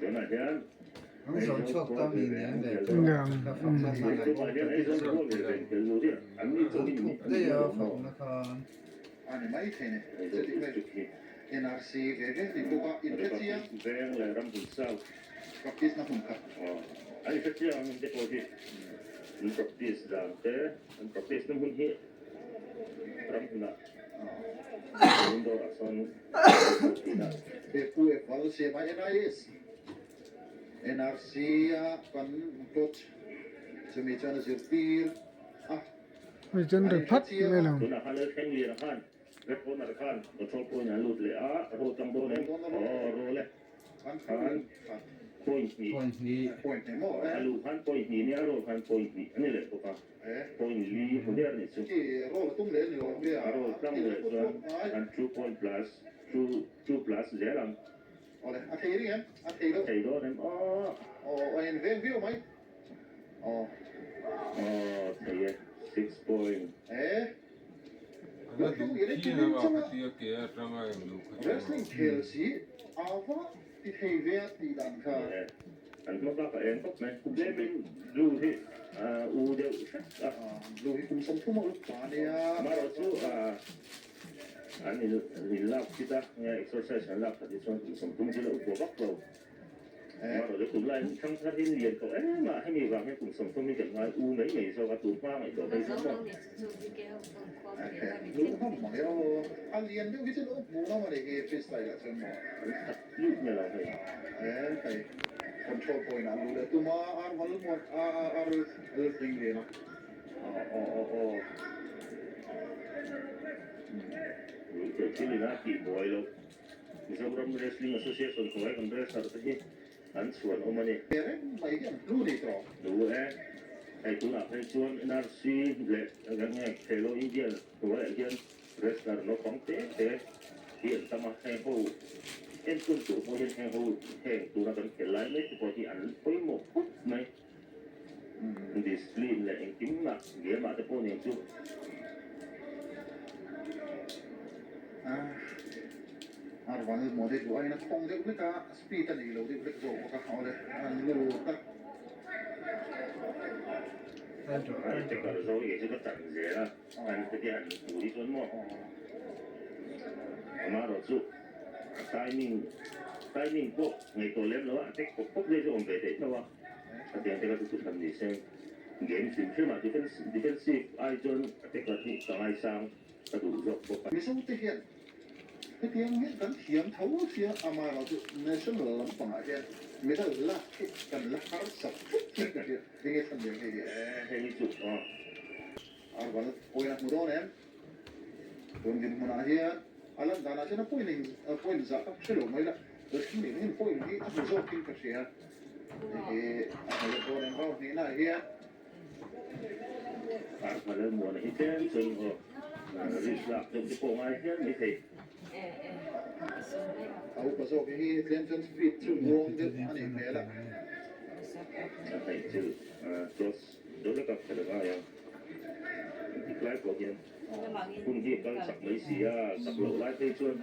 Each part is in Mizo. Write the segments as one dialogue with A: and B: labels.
A: Tunah hian
B: An zawn chhuak ta mi nen leh ka fakna khan an awm ta daih a, an thup daih a fakna khan.
C: NRC a kan coach chumi chuan a zirtir a.
D: Hei chuan ri phat mai lo.
A: Tunah khan Lalthleng Liana khan Red Corner khan control point an lut leh a, roll tang dawn em? Aw roll e. Khan point hnih.
B: Point hnih.
C: Point hnih maw?
A: A luh khan point hnih nia, a roll khan point hnih a ni leh bawk a. Point li hmu der a nih chu.
C: Roll a tum leh a ni lo ang nia.
A: A roll tlang leh chuan an two point plus two two plus zel ang.
C: Awle, a thei ring em? A thei lo.
A: A thei dawn em? Aw.
C: Aw, a en veng viau mai. Aw.
A: Aw, thei e. 6 point.
C: E.
E: Ala duh chiang a, khatia ke atanga eng lo kha chu.
C: Wrestling khel si, ava ti thei ve a tih dan kha.
A: E, an hma bak a eng khawp mai. Tlemin Blue hi u deuh hret a.
C: Blue hi kum 30 a up ta ania.
A: Amaherawh chu an in lak fit a, nge exercise an lak khat hi chuan kum 30 chu la up vak lo. Amaherawh chu tunlai hun thang thar hi lian tawh em a, hemi vang hian kum 30 hi kan ngai u mai mai zawk a, tun hma ngaihtuah phei chuan maw.
C: A lian deuh hi chu lo hmu ngam a ni hi freestyle ah chuan maw.
A: An khat lut nge lo hei.
C: Hei control point ah luh leh tum a, ar val muan a ar tling lian a.
A: Aw aw aw. Ruihtheih thil ina tih buai loh Mizoram Wrestling Association hnuai kan wrestler te hi an chhuan awm a ni.
C: Ve reng mai hi an hlu ni tawh.
A: Hlu e. Hei tunah phei chuan NRC leh eng nge Khelo India hnuaiah hian wrestler naupang te te hi an tam a, heng ho enkawl tur pawh hian heng ho heng tuna kan khel lai mek te pawh hi an pawimawh khawp mai. Discipline leh engkim ah game ah te pawh nen chu.
C: Ar van maw deuh duh aiin a thawng deuh hlek a, speed a nei lo deuh hlek zawk bawk a, awle an lut a.
A: Ai te kar zo i chu ka chan zel a, an heti han hmuh hi chuan maw amaherawh chu a timing timing pawh ngaihtuah lem lo a, a tek pawp pawp leh chu awm ve theih tho a. Hetiang te kha chu thuhran ni se, game hrim hrim ah defense defensive ai chuan attacker hi ka ngaisang ka duh zawk bawk a.
C: Mizo te hian hetiang hian kan thiam tho sia, amaherawh chu national lampangah hian medal lak hi kan la harsa khawp hi ka hria, enge chhan lian hei hi?
A: Hei hi chu aw.
C: Arval pawhin a hmu dawn em? Tun dinhmunah hian a lan danah chuan a point in point zah ka hre lo mai la, Rashmi hian point hi a hmu zawkin ka hria. Hei hi a hmu leh dawn em round hnihnaah hian.
A: Arval muana hi tlem chuan aw risk lak deuh te pawh ngai hial mai thei.
C: A upa zawk hi tlem chuan speed chu muang deuh a nih hmel a.
A: A hnaih chu cross deuh lek a khelh a ngai ang. Tik lai pawh hian hun hi a kal chak mai si a, chak loh lai phei chuan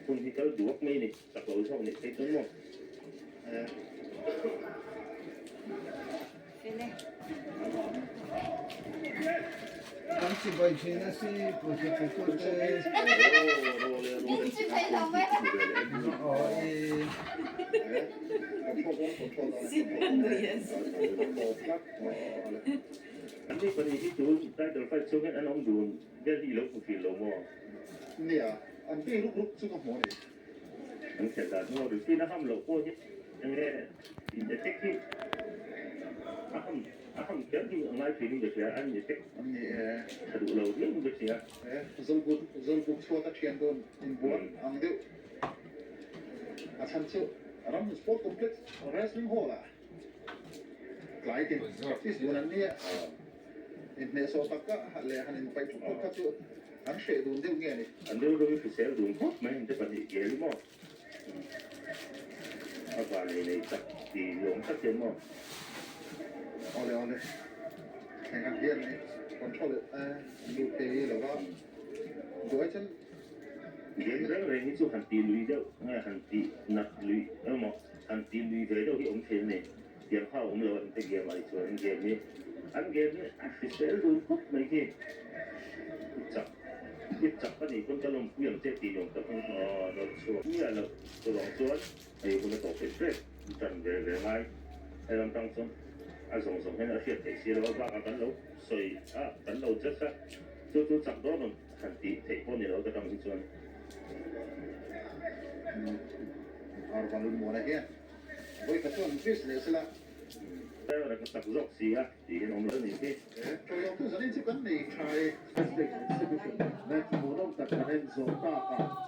A: hun hi kal duak mai a ni, chak lo zawk nih phei chuan maw.
B: Kan chibai thin a si project pe tu te. Aw e.
A: An ni pahnih hi tun title fight chhung hian an awm dun vel hi i lo hmu thin lo maw?
C: Nia, an ti ruk ruk chu ka hmu a ni.
A: An khelh dan maw routine a ham loh pawh hi enge in attack hi a ham a ham kher hi a ngai thin in ka hria an in attack
C: An ni e.
A: tha duh lo viau in ka hria.
C: E, Zawlbuk Zawlbuk chhuat a thian dawn inbuan ang deuh a chhan chu Ram Sport Complex Wrestling Hall ah Tlai tin practice dun an nia, inhnehsawh tak a leh han inpaih thuk thuk kha chu an hreh dun deuh nge ni.
A: An rilru hi hrisel dun khawp mai an te pahnih gel hi maw a van ei nei chak ti lawm tak hian maw.
C: Awle awle heng ang hian control an lut thei lo va, duai chuan.
A: Game reng reng hi chu han tih lui deuh nge han tih nat lui emaw han tih lui ve deuh hi awm thei a ni. Tiang kha a awm lo a hengte game ah hi chuan an game hi an game hi a hrisel dun khawp mai khi. I chak i chak a nih pawn ka lawmpui ang che tih nuam tak in aw nawr chhuak miah loh chuvang chuan hei hun a tawh theih hrep tan ve ve ngai hei lam tang chuan a zawng zawng hian a hriat theih si lo a bakah kan lo sawi a kan lo judge a chu chu chak dawn rawn han tih theih pawh ni lo ta tang hi chuan.
C: Arvanlun muana hian vawi khat chuan twist leh sela.
A: Ka chak zawk si a tih hian awm lo a nih hi.
C: Tawlawmtu zanin chu kan nei tha e.
F: Fantastic exhibition match hmuhnawm tak kan en zawh tak a.